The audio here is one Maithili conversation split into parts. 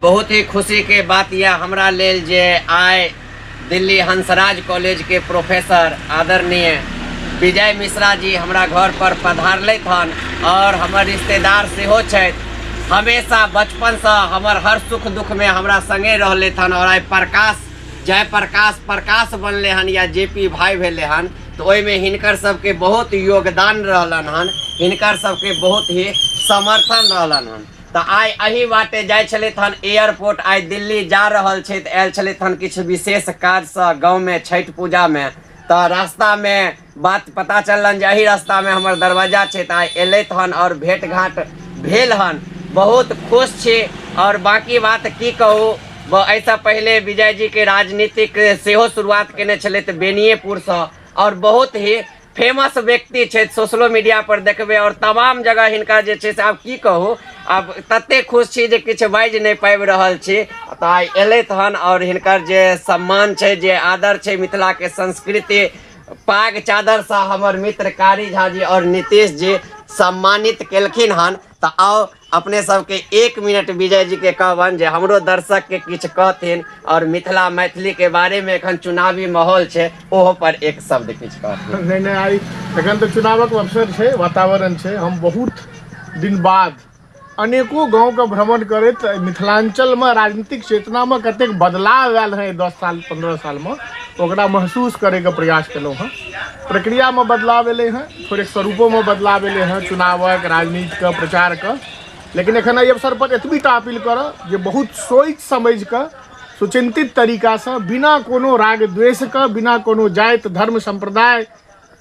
बहुत ही खुशीके बात यऽ हमरा लेल जे आइ दिल्ली हंसराज कॉलेजके प्रोफेसर आदरणीय विजय मिश्रा जी हमरा घर पर पधारलथि हन आओर हमर रिश्तेदार सेहो छथि। हमेशा बचपनसँ हमर हर सुख दुखमे हमरा संगे रहलथि हन आओर आइ प्रकाश जय प्रकाश प्रकाश बनलै हन या जे पी भाई भेलै हन तऽ ओहिमे हिनकर सबके बहुत योगदान रहलनि हन, हिनकर सबके बहुत ही समर्थन रहलनि हन। तऽ आइ एही बाटे जाइ छलथि हन एयरपोर्ट, आइ दिल्ली जा रहल छथि, आयल छलथि हन किछु विशेष काजसँ गाँवमे छठि पूजामे। तऽ रास्तामे बात पता चललनि जे एही रास्तामे हमर दरवाजा छै, तऽ आइ एलथि हन आओर भेँट घाँट भेल हन। बहुत खुश छी आओर बाँकी बात की कहू। एहिसँ पहिले विजय जीके राजनीतिक सेहो शुरुआत केने छलथि बेनिएपुरसँ आओर बहुत ही फेमस व्यक्ति छथि, सोशलो मीडिया पर देखबै आओर तमाम जगह हिनका जे छै से आब की कहू, आब तते खुश छी जे किछु बाजि नहि पाबि रहल छी। तऽ आइ एलथि हन आओर हिनकर जे सम्मान छै, जे आदर छै, मिथिलाके संस्कृति पाग चादरसँ हमर मित्र कारी झा जी आओर नीतीश जी सम्मानित केलखिन हन। तऽ आउ अपने सबके 1 मिनट विजय जी के कहबनि जे हमरो दर्शक के किछु कहथिन और मिथिला मैथिली के बारे में एखन चुनावी माहौल छै ओहो पर एक शब्द किछु कहथिन। नहीं नहीं, आई एखन तऽ चुनावक अवसर छै, वातावरण छै। हम बहुत दिन बाद अनेको गाँवके भ्रमण करैत मिथिलाञ्चलमे राजनीतिक चेतनामे कतेक बदलाव आयल हँ 10 साल 15 सालमे, ओकरा महसूस करैके प्रयास केलहुँ हँ। प्रक्रियामे बदलाव एलै हँ, थोड़ेक स्वरूपोमे बदलाव एलै हँ चुनावक, राजनीतिके, प्रचारके। लेकिन एखन एहि अवसरपर एतबी टा अपील करब जे बहुत सोचि समझिकऽ सुचिन्तित तरीकासँ बिना कोनो राग द्वेषके, बिना कोनो जाति धर्म सम्प्रदाय,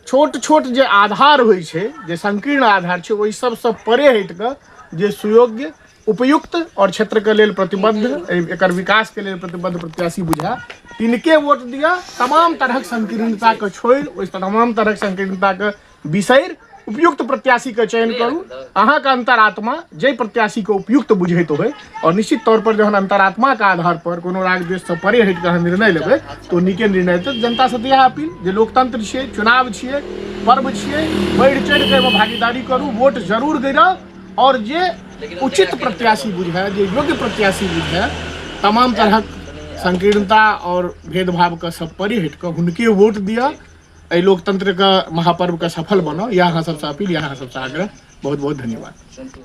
छोट छोट जे आधार होइ छै, जे संकीर्ण आधार छै, ओहि सबसँ परे हटिकऽ जे सुयोग्य, उपयुक्त और क्षेत्रके लेल प्रतिबद्ध, एकर विकासके लेल प्रतिबद्ध प्रत्याशी बुझाए तिनके वोट दिअ। तमाम तरहक संकीर्णताके छोड़ि, ओहि तमाम तरहक संकीर्णताके बिसरि उपयुक्त प्रत्याशीके चयन करू। अहाँके अंतरात्मा जाहि प्रत्याशीके उपयुक्त बुझैत होइ, और निश्चित तौर पर जहन अंतरात्माके आधार पर कोनो राग द्वेषसँ परे हटि कऽ अहाँ निर्णय लेबै तऽ ओ नीके निर्णय हेतै। जनतासँ तऽ इएह अपील जे लोकतंत्र छियै, चुनाव छियै, पर्व छियै, बढ़ि चढ़ि कऽ एहिमे भागीदारी करू, वोट जरूर गिराउ और जे उचित प्रत्याशी बुझाए, जे योग्य प्रत्याशी बुझाए, तमाम तरहक संकीर्णता और भेदभावके सब परे हटि कऽ हुनके वोट दिअ। एहि लोकतंत्रके महापर्वके सफल बनाउ। इएह अहाँ सबसँ अपील, इएह अहाँ सबसँ आग्रह। बहुत बहुत धन्यवाद।